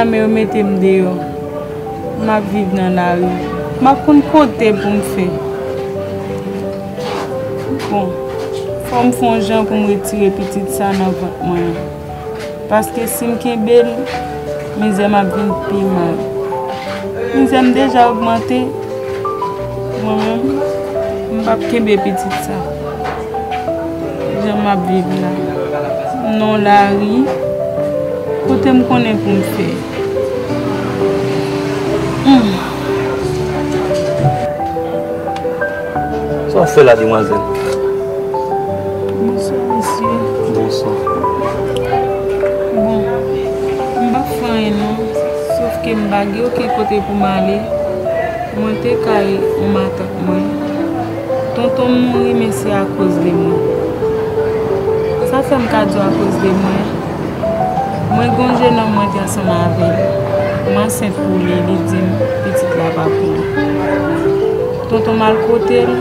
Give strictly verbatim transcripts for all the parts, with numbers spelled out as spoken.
Men yo mete m deyò. M ap viv nan lari. M ap konn kote pou m fè. Bon, fò m fè yon jan pou m retire pitit sa nan vant mwen an. Paske si m kenbe l, mizè m ap vin pi mal. Mizè m deja ogmante. Mwen menm, m p ap kenbe pitit sa. Jan m ap viv la. M nan lari. Kote m konnen pou m fè? Hmm. Sa w fè la, demwazèl? Bonswa, mesye. Bonswa. Bon, m pa fè anyen non, sòf ke m pa gen okenn kote pou m ale. Mwen te kay yon matant mwen. Tonton m mouri, men se akoz de mwen. Sa fè m ka di w akoz de mwen. Mwen gen yon jenòm mwen te ansanm avè l. M ansent pou li, li di m pitit la pa pou li. Tonton m al kote l,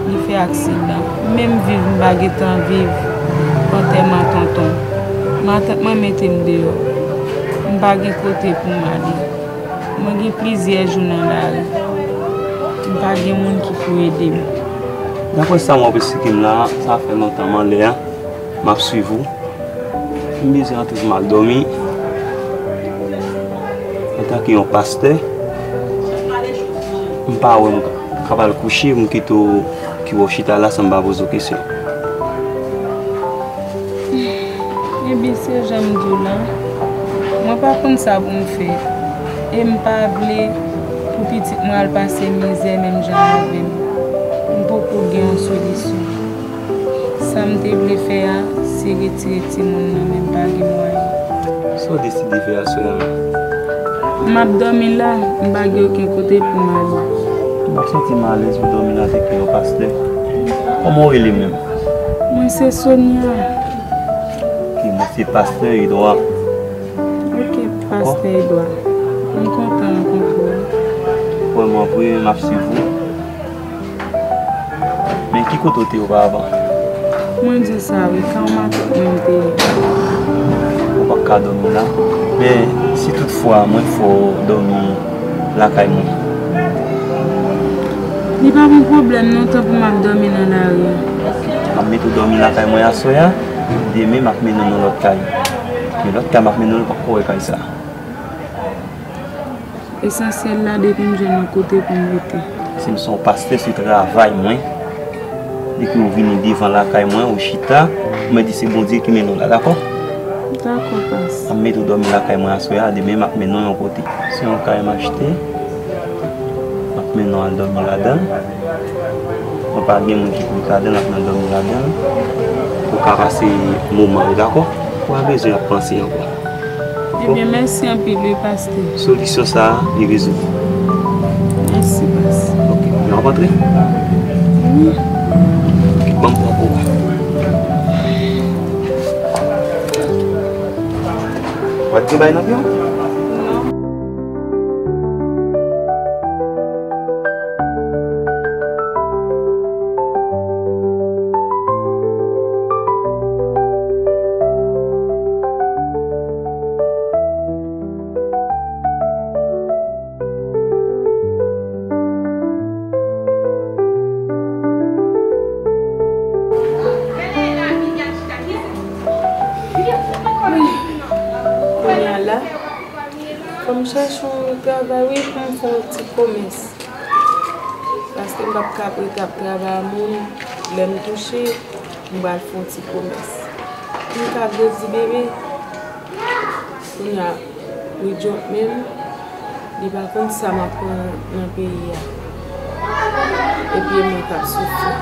li fè aksidan. Menm viv m pa gentan viv antèman tonton m. Matant mwen mete m deyò. M pa gen kote pou m ale. Mwen gen plizyè jou nan lari. M pa gen moun ki pou ede m. Daprè sa m wè w esplike m la, sa fè lontan m anlè a, m ap swiv ou. M bezwen antre pou m al dòmi. Antanke yon pastè, m pa wè m ka, ka pral kouche, m kite w, ki w chita la san m pa poze w kesyon. Ebyen, se jan m di w la, mwen pa konn sa pou m fè. E m pa vle pou pitit mwen al pase mizè menm jan avè m. M poko gen yon solisyon. Sa m te vle fè a, se retire timoun nan, men m pa gen mwayen. Sa w deside fè aswè a menm? M ap dòmi la, m pa gen okenn kote pou m ale. M ap santi m alèz pou dòmi la antanke yon pastè. Kòman w rele menm? Mwen se Sonia. Ok, mwen se pastè Edwa. Ok, pastè Edwa. M kontan rankontre w. Vrèman vre, m ap swiv ou. Men ki kote w te ye oparavan? Mwen di w sa wi, kay yon matant mwen m te ye. Ou p ap ka dòmi la. Men si toutfwa mwen fè w dòmi lakay mwen? Li pa gen pwoblèm non, tanpri m ap dòmi nan lari a. M ap mete w dòmi lakay mwen aswè a. Demen m ap mennen w nan lòt kay. Men lòt kay m ap mennen w, ou p ap ko wè kay sa. Esansyèl la, depi m jwenn yon kote pou m rete. Si m se yon pastè, se travay mwen. Depi w vini devan lakay mwen, ou chita, mwen di se Bondye ki mennen w la, dakò? Dakò, pas. M ap mete w dòmi lakay mwen aswè a, demen m ap mennen w yon kote. Se yon kay m achte, m ap mennen w al dòmi ladan l. Mwen pa gen moun ki pou rete ladan l, m ap nan dòmi ladan l. Pou w ka pase moman yo, dakò? Ou pa bezwen ap panse ankò. Ebyen, mèsi anpil wi, pastè. Solisyon sa a, li rezoud. Mèsi, pas. Ok, n ap rantre? Wi. Ok, ban m pran pou ou. W ap di bay nan pye w? Non. Kounye a la, fò m chèche yon travay, wi, pou m fè yon ti komès. Paske m p ap ka ap rete ap travay a moun, lè m touche, m pral fè yon ti komès. Pou m ka grandi bebe, kounye a, Widjot menm, li pa konn sa m ap pran nan peyi a. Epi e mwen k ap soufri.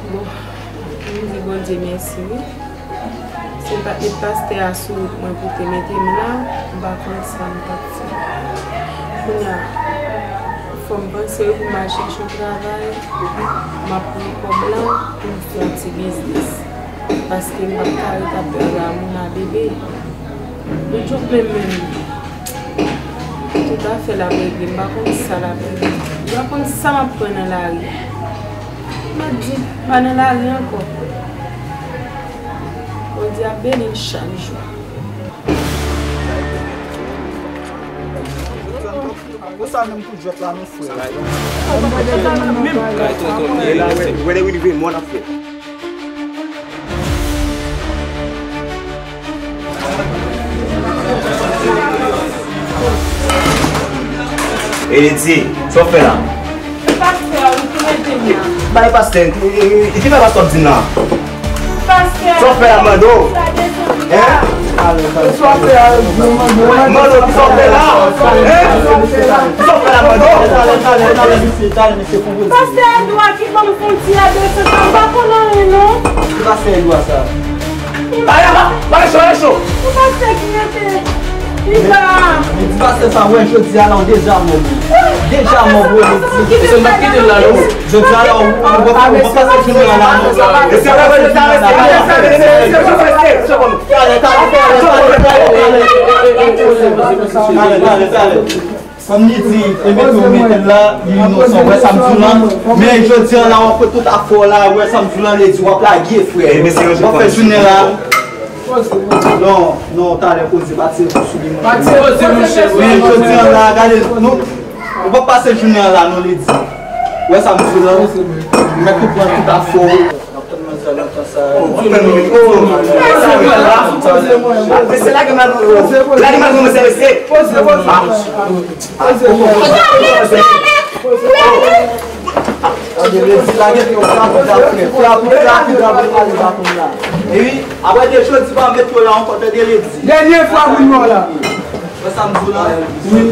Bon, m di Bondye mèsi wi. Si l pa t met pastè a sou wout mwen pou te mete m la, m pa konn sa m t ap fè. Kounye a, fò m panse wi pou m al chèche yon travay, m ap pran kòb la pou m fè yon ti biznis. Paske m p ap ka ret ap travay a moun a bebe. Yon jou menm menm. Tout afè l ap regle, m pa konn sa l ap regle. M pa konn sa m ap pran nan lari. M ap di, m pa nan lari ankò. Bondye ap beni n chak jou. Konsa menm pou jwèt la non frè. Kay tonton li. Wè lè wi li vin mò n ap fè. Eledi, sa w fè la? Pastè, ou tou rete m la. Bay pastè, e, e, e, ki bagay pastè ap di m la? Pastè, sa w fè la, Mando? Hein? Sa w fè la, Mando? Mando, ki sa w fè la? Hein? Ki sa w fè la, Mando? Pastè Edouard ki ban m fon ti a de san, m pa konn anyen non. Ki pastè Edouard sa? Pale, pale cho, pale cho. Ou pastè ki rete. Li la. Li di pastè sa, wè, jodi a la, ou deja mò, wi. Deja mò, bro, li di. Se m ap kite l la, non. Jodi a la, ou, ou, ou, ou pa pase jounen an la, non. E se wè, wè, leta rete, leta rete, leta rete. Talè, talè, talè, talè, talè. Talè, talè, talè. Kòm li di, e mete w mete l la, li inosan, wè sa m di w la. Men jodi a la, w ap wè tout afè w la, wè sa m di w la, li di w ap lage, frè. W ap fè jounen la. Non, non, talè koze, pa tire kou sou li, monchè. Men jodi a la, gade, nou, ou p ap pase jounen an la, non, li di. Wè sa m di w la. Mèt ou pran tout afè w. Dènye fwa pou nou la. Wi,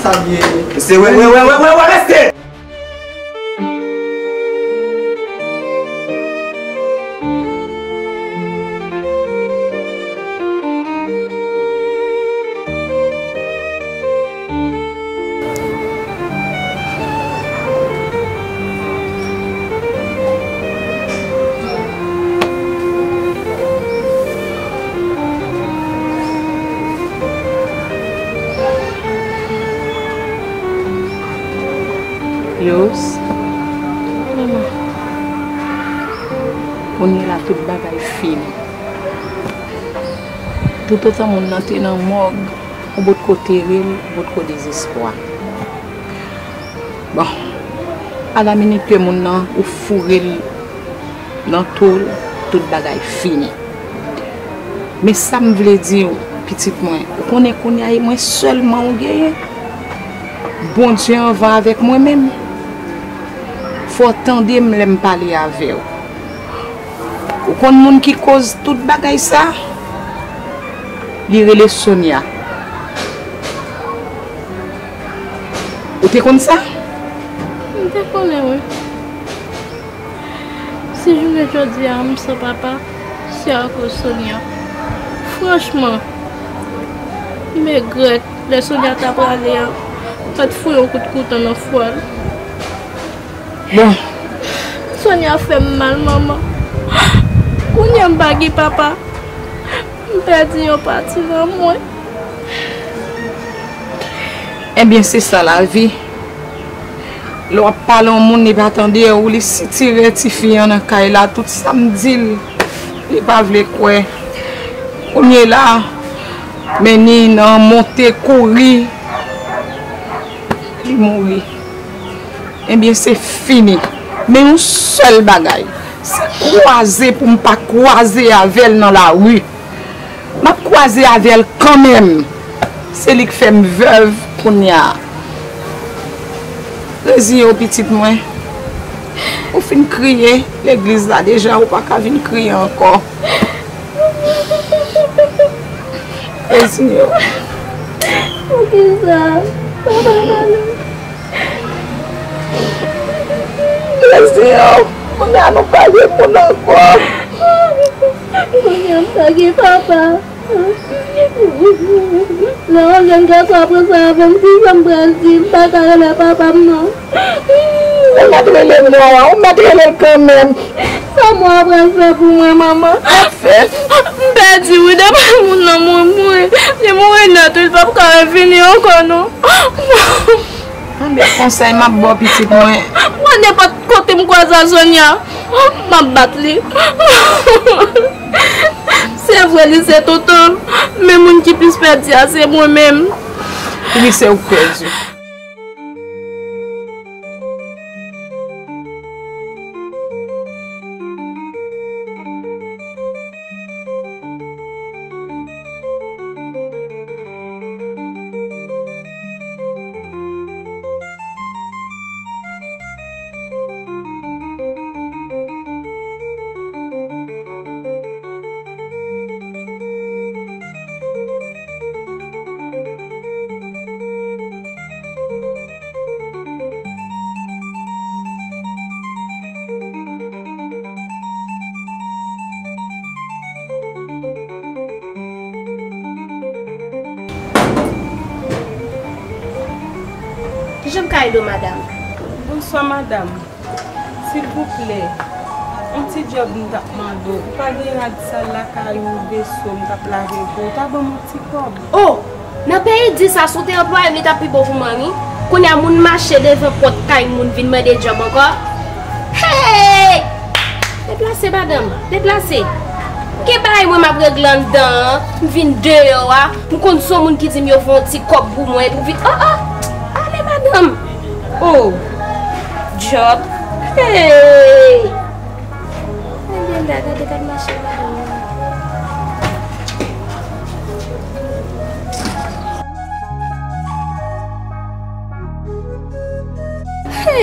sa byen. Se wè, wè, wè, wè, wè, wè, rete. Yos. Manman. Kounye la tout bagay fini. Toutotan moun nan te nan mòg, ou potko tere l, ou potko dezespwa. Bon, a la minit ke moun nan, ou foure l nan tou l, tout bagay fini. Men sa m vle di w, pitit mwen, ou konnen kounye a e mwen sèlman ou genyen. Bondye anvan avèk mwen menm. Fò w tande m lè m pale avè w. Ou konn moun ki koz tout bagay sa? Li rele Sonia. Ou te konn sa? M te konnen, wi. Si jounen jodi a m san papa, se akoz Sonia. Franchman, m regrèt lè Sonia ta prale a, m pa t foure yon kout kouto nan fwa l. Bon. Sonia fè m mal, manman. Kounye a m pa gen papa. M pèdi yon pati nan mwen. Ebyen, se sa lavi. Lè w ap pale yon moun, li pa tande w, li sitire tifi an nan kay la, tout sa m di l, li pa vle kwè. Kounye la, men ni nan monte, kouri, li mouri. Ebyen, se fini. Men yon sèl bagay, se kwaze pou m pa kwaze avè l nan lari. M ap kwaze avè l kanmenm. Se li k fè m vèv kounye a. Reziye w, pitit mwen. Ou fin kriye legliz la deja, ou pa ka vin kriye ankò. Reziye w. Poukisa? Papa pa la. Reziye w. Kounye a nou pa gen moun ankò. Kounye a m pa gen papa. Lè yon jèn gason ap ranse avè m, ki jan m pral di? M pa ka rele papa m non. Ou mèt rele mò a, ou mèt rele l kanmenm. Sa mò a pral fè pou mwen, manman? Ap fè? M pèdi wi, depi moun nan mouri, mouri, li mouri nèt wi, li p ap ka revini ankò non. Anben, konsèy m ap ba w, pitit mwen. Mwen, nenpòt kote m kwaze a Sonia, m ap bat li. Si Se vre, li se tonton, men moun ki plis pèdi a se mwen menm. Li se ou k pèdi. Kijan m ka ede w, madanm? Bonswa, madanm. Silvouplè, yon ti djòb m t ap mande w. Ou pa gen rad sal lakay ou, veso m t ap lave pou ou? Ta ban m yon ti kòb. Oh! Nan peyi di sa, si w te anplwaye m, li t ap pi bon pou mwen, wi. Kounye a, moun mache devan pòt kay moun vin mande djòb ankò. Hey! Deplase, madanm, deplase. Gen bagay mwen m ap regle anndan an, m vin deyò a, m konn se yon moun ki di m yo fè yon ti kòb pou mwen, epi w vin, oh, oh! Ale, madanm! Oh! Djòb! Hey! Gade, gade, gade machin madanm nan.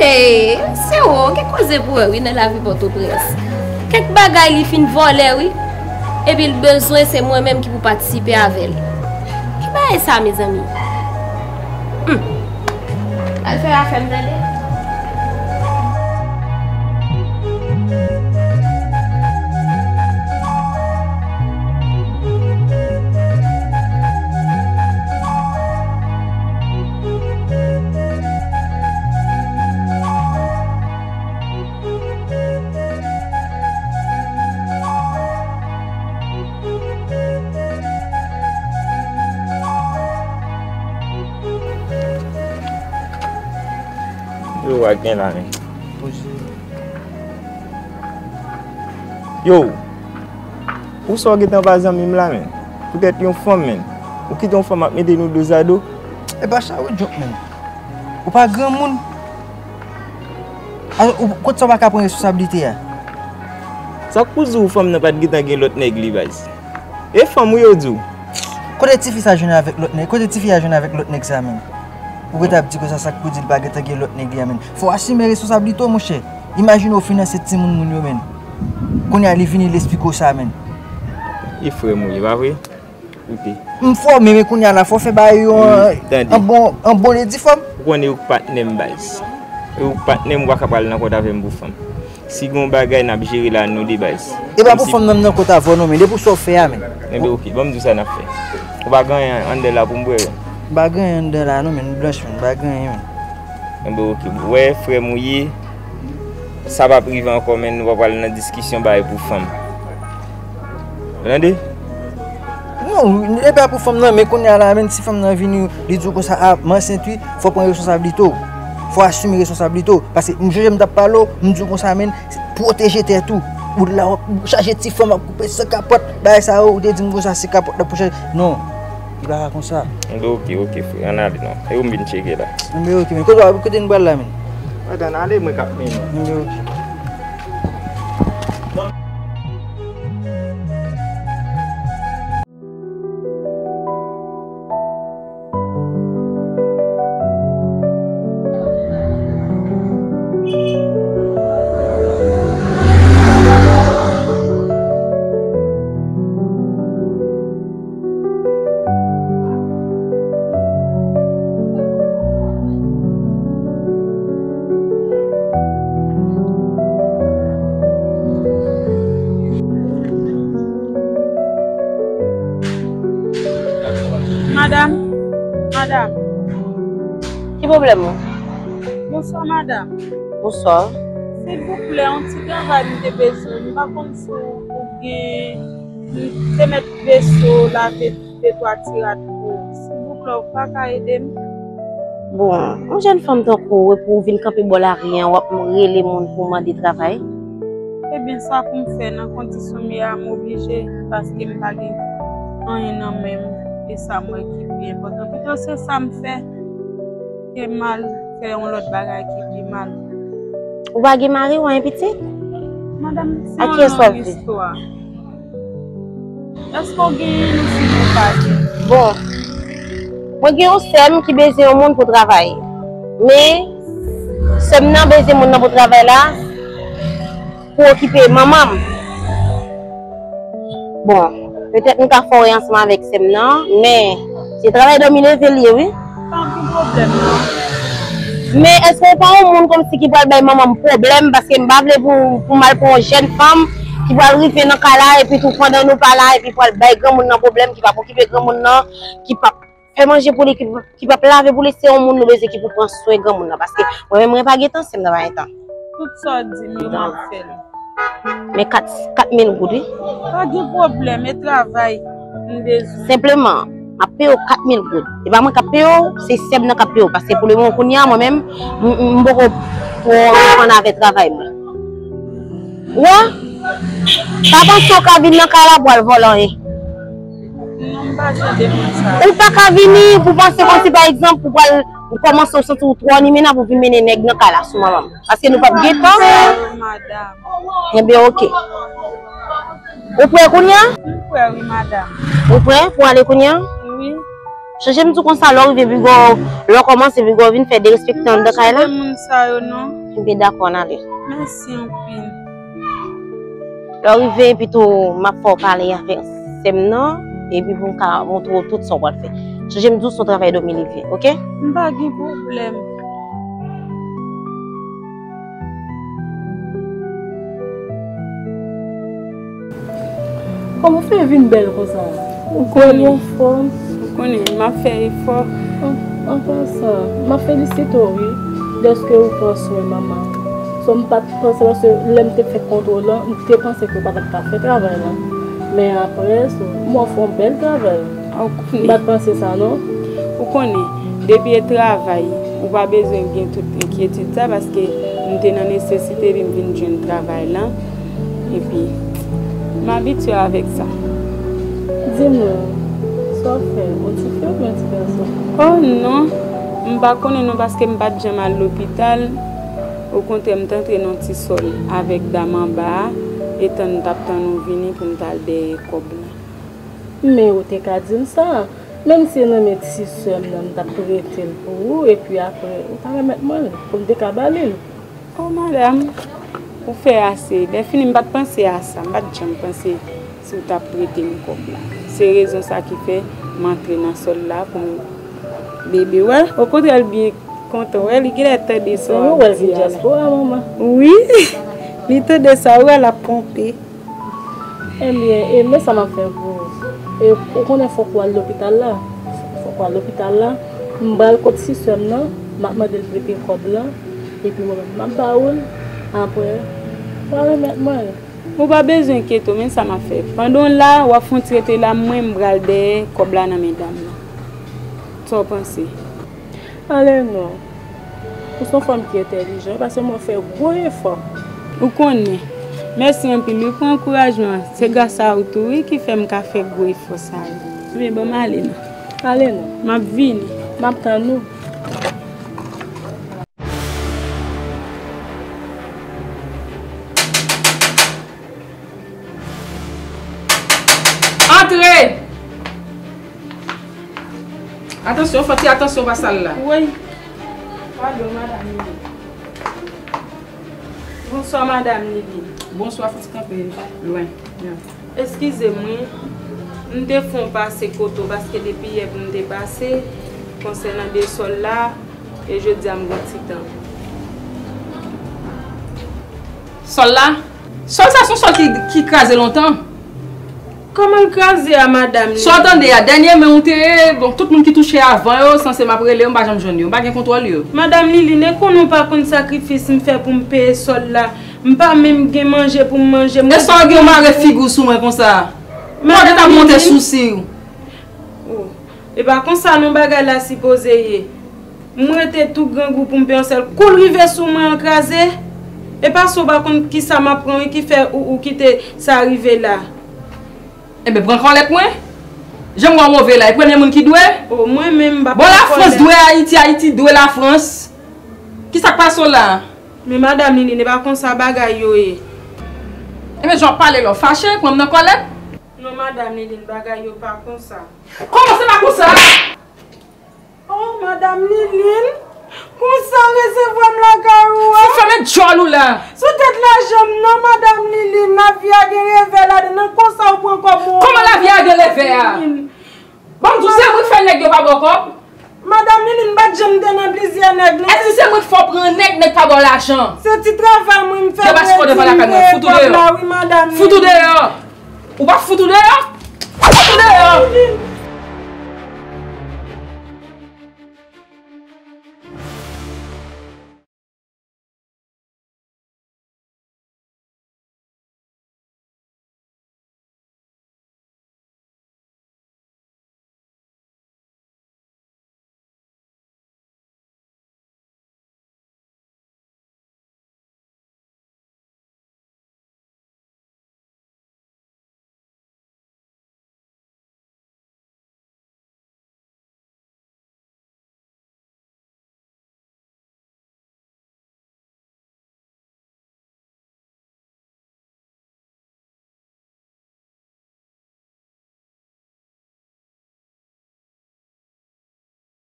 Hey, se ou, gen koze pou wè wi nan lavi Pòtoprens. Kèk bagay li fin vòlè wi. Epi l bezwen se mwen menm ki pou patisipe avè l. Ki bagay sa, mezanmi? Hmm. Al fè afè m tande. Yo, w a gen la, men. Yo, pou sa w gentan pa zanmi m la, men. Poutèt yon fanm, men. Ou kite yon fanm ap mete nou dozado. E pa sa, wi, Djòk, men. Ou pa granmoun. A, ou, kot sa w pa ka pran responsablite a? Sa k pou di w fanm nan pa t gentan gen lòt nèg li, baz? E fanm wi yo di w. Kote tifi sa jwenn avèk lòt nèg? Kote tifi a jwenn avèk lòt nèg sa menm? Ou rete ap di konsa, sa k pou di l pa gentan gen lòt nèg li a menm? Fò w asime responsablite w, monchè. Imajine w finanse timoun moun yo menm. Kounye a li vini, li esplike w sa menm. E frè m ou ye, pa vre? Koute. M fòme, men kounye a la, fò w fè bagay yo an, an bon, an bon edifòm. Ou konnen ou k patnè m, baz. E ou k patnè m, ou pa ka pral nan kont avè m pou fanm. Si gen yon bagay n ap jere la, nou de baz. E pa pou fanm nan m nan kont avè w non, men depi w sa w fè a, men. Enben, oke, ban m di w sa n ap fè. Ou pa gen anyen anndan la pou m bwè, wi. M pa gen anyen anndan la non, men, m blanch, men, m pa gen anyen, men. Enben, oke, wè, frè m ou ye, sa p ap rive ankò, men, nou pa pral nan diskisyon bagay pou fanm. Ou tande? Non, e pa pou fanm nan, men kounye a la, menm si fanm nan vini, li di w konsa, a, m ansent wi, fò w pran responsablite w. Fò w asime responsablite w. Paske m sonje m t ap pale w, m di w konsa, menm, pwoteje tèt ou. Ou la, w ap chaje ti fanm ap koupe san kapòt, bagay sa yo, ou te di m konsa, se kapòt la pou chaje. Non, li pa ka konsa. Enben, oke, oke, frè, ann ale non. E ou m vin tcheke la. Enben, oke, men kote w ap, kote n pral la, menm? Ann ale, mwen k ap mennen w. Enben, oke. Madanm, madanm. Ki pwoblèm ou? Bonswa, madanm. Bonswa. Silvouplè, yon ti travay m te bezwen. M pa konn si w gen, m te mèt veso, lave de twa ti rad pou ou. Silvouplè, ou pa ka ede m? Bon, yon jèn fanm tankou ou, epi w vin kanpe bò lari a, w ap rele moun pou mande travay? Ebyen, sa pou m fè nan kondisyon m ye a, m oblije, paske m pa gen anyen nan men m, e sa m wè ki pi enpòtan. Pito se sa m fè, ke m al fè yon lòt bagay ki pi mal. Ou pa gen mari, ou pa gen pitit? Madanm, se yon long istwa. Èske w gen oubyen ou pa gen? Bon, mwen gen yon sè m ki bezwen yon moun pou travay. Men, sè m nan bezwen moun nan pou travay la pou okipe manman m. Bon, petèt m ka fè w ansanm avèk sè m nan, men se travay dòmi leve l ye, wi. Pa gen pwoblèm, non. Men èske w pa yon moun kòmsi ki pral bay manman m pwoblèm? Paske m pa vle pou, pou m al pran yon jèn fanm ki pral rive nan kay la, epi tou pandan nou pa la, epi pral bay granmoun nan pwoblèm, ki p ap okipe granmoun nan, ki p ap fè manje pou li, ki, ki p ap lave pou li, se yon moun nou bezwen ki pou pran swen granmoun nan. Paske mwen menm, mwen pa gen tan, sè m nan pa gen tan. Tout sa w di m yo, m ap fè l. Men kat, kat mil goud, wi. Pa gen pwoblèm, e travay m bezwen. Senpleman, m ap peye w kat mil goud. E pa mwen k ap peye w, se sè m nan k ap peye w. Paske pou le moman kounye a, mwen menm, m, m, m poko twò reponn avè travay mwen. Ou wè? Pa panse w ka vin nan kay la pou al vòlè anyen. Non, m pa jan de moun sa. Ou pa ka vini pou panse kòmsi, pa egzanp, pou pral kòmanse w santi w twò ni mena pou vin mennen nèg nan kay la sou manman m. Paske nou p ap gen tan. Madanm. Ebyen, oke. Ou prè kounye a? M prè, wi, madanm. Ou prè pou ale kounye a? Wi. Chanje m di w konsa, lè w rive Bigo, lè w kòmanse Bigo, vin fè derespektan anndan kay la. Chanje moun sa yo, non. Ebyen, dakò, n ale. Mèsi anpil. Lè w rive, epi tou, m ap fè w pale avèk sè m nan, epi pou m ka montre w tout sa w pral fè. Chanje m di w se yon travay dòmi leve, oke? M pa gen pwoblèm. Kòman w fè vin bèl konsa? Ou konnen. Ou anfòm? Ou konnen, m ap fè efò. An, an pasan, m ap felisite w, wi, dèske ou pran swen manman. So, m pa t panse, paske lè m te fè kontwòl lan, m te panse ke w pa t ap ka fè travay la. Men apre, so, m wè w fè yon bèl travay. Ou konnen. M pa t panse sa, non. Ou konnen, depi e travay, ou pa bezwen gen tout enkyetid sa, paske m te nan nesesite, epi m vin jwenn travay lan. Epi, m abitye avèk sa. Di m non, sa w fè? Yon tifi oubyen yon ti gason? Oh non, m pa konnen non, paske m pa t janm al lopital. Okontrè, m t antre nan ti sòl avèk dam anba a, etan m t ap tann ou vini pou m t al dèyè kòb la. Men ou te ka di m sa. Menm si e nan men ti sè m nan, m t ap prete l pou ou, epi apre, ou ta remèt mwen l, pou m te ka ba li l. O madanm, ou fè ase. Dèfini, m pa t panse a sa. M pa t janm panse si w t ap prete m kòb la. Se rezon sa ki fè m antre nan sòl la pou m bebe. Wè, okontrè, l byen kontan. Wè, li genlè tande sa w ap di a la. Wi, li tande sa, wè, l ap ponpe. Ebyen, e men sa m ap fè pou ou. E, ou konnen fòk ou al lopital la. Fòk ou al lopital la. M pral kot ti sè m nan, m ap mande l prete kòb lan, epi mwen menm m ap ba ou l, apre, ou a remèt mwen l. Ou pa bezwen enkyete w, men sa m ap fè. Pandan w la, w ap fè yon ti rete la, mwen m pral dèyè kòb la nan men dam nan. Sa w panse? Ale non. Ou se yon fanm ki entèlijan, paske mwen fè gwo efò. Ou konnen. Mèsi anpil wi pou ankourajman an. Se gras a ou tou wi ki fè m ka fè gwo efò sa yo. Ebyen, ban m ale non. Ale non. M ap vini. M ap tann ou. Antre! Atansyon, fò ti atansyon pa sal la. Woy. Padon, madanm Lili. Bonswa, madanm Lili. Bonswa, fò ti kanpe lwen. Ya. Eskize m, wi. M te fè yon pase kote w paske depi yè pou m te pase, konsènan de sòl la, e jodi a m gen ti tan. Sòl la? Sòl sa se yon sòl ki, ki kraze lontan. Kòman l kraze a, madanm Lili? Sa w tande a, dènye men ou te, bon, tout moun ki touche avan yo, sanse m ap rele yo, m pa janm jwenn yo, m pa gen kontwòl yo. Madanm Lili, e konnen w pa konn sakrifis m fè pou m peye sòl la. M pa menm gen manje pou m manje. E sa w gen w mare figi w sou mwen konsa? Ou pa gentan monte sousi w. Oh. E pa konsa non bagay la sipoze ye. M rete tou grangou pou m peye yon sèl kou, l rive sou mwen, an kraze. E paske w pa konn kisa m ap pran wi ki fè ou, ou kite sa rive la. Enben, pran kòlèt mwen. Jan m wè w move la, e premye moun ki dwe. O, mwen menm m pa pran kòlèt. Bon, Lafrans dwe Ayiti, Ayiti dwe Lafrans. Kisa k pase w la? Men madanm Liline, e pa konsa bagay yo ye. Enben, jan w ap pale la, w fache, pran m nan kòlèt? Non, madanm Liline, bagay yo pa konsa. Kòman se pa konsa? Oh, madanm Liline, konsa w resevwa m lakay ou a? Fè men djòl ou la. Sou tèt lajan m nan, madanm Liline, lavi a gen revè ladan l, konsa w pran kòb mwen. Kòman lavi a gen revè a? Ban m di w, se mwen k fè nèg yo pa ba w kòb. Madanm Liline, m pa t janm te nan plizyè nèg, non. Èske se mwen k fè w pran nèg, nèg pa ba w lajan? Se ti travay mwen m fè pou redi m peye kòb la, wi, madanm Liline. Fout ou deyò. Ou pa fout ou deyò? Fout ou deyò.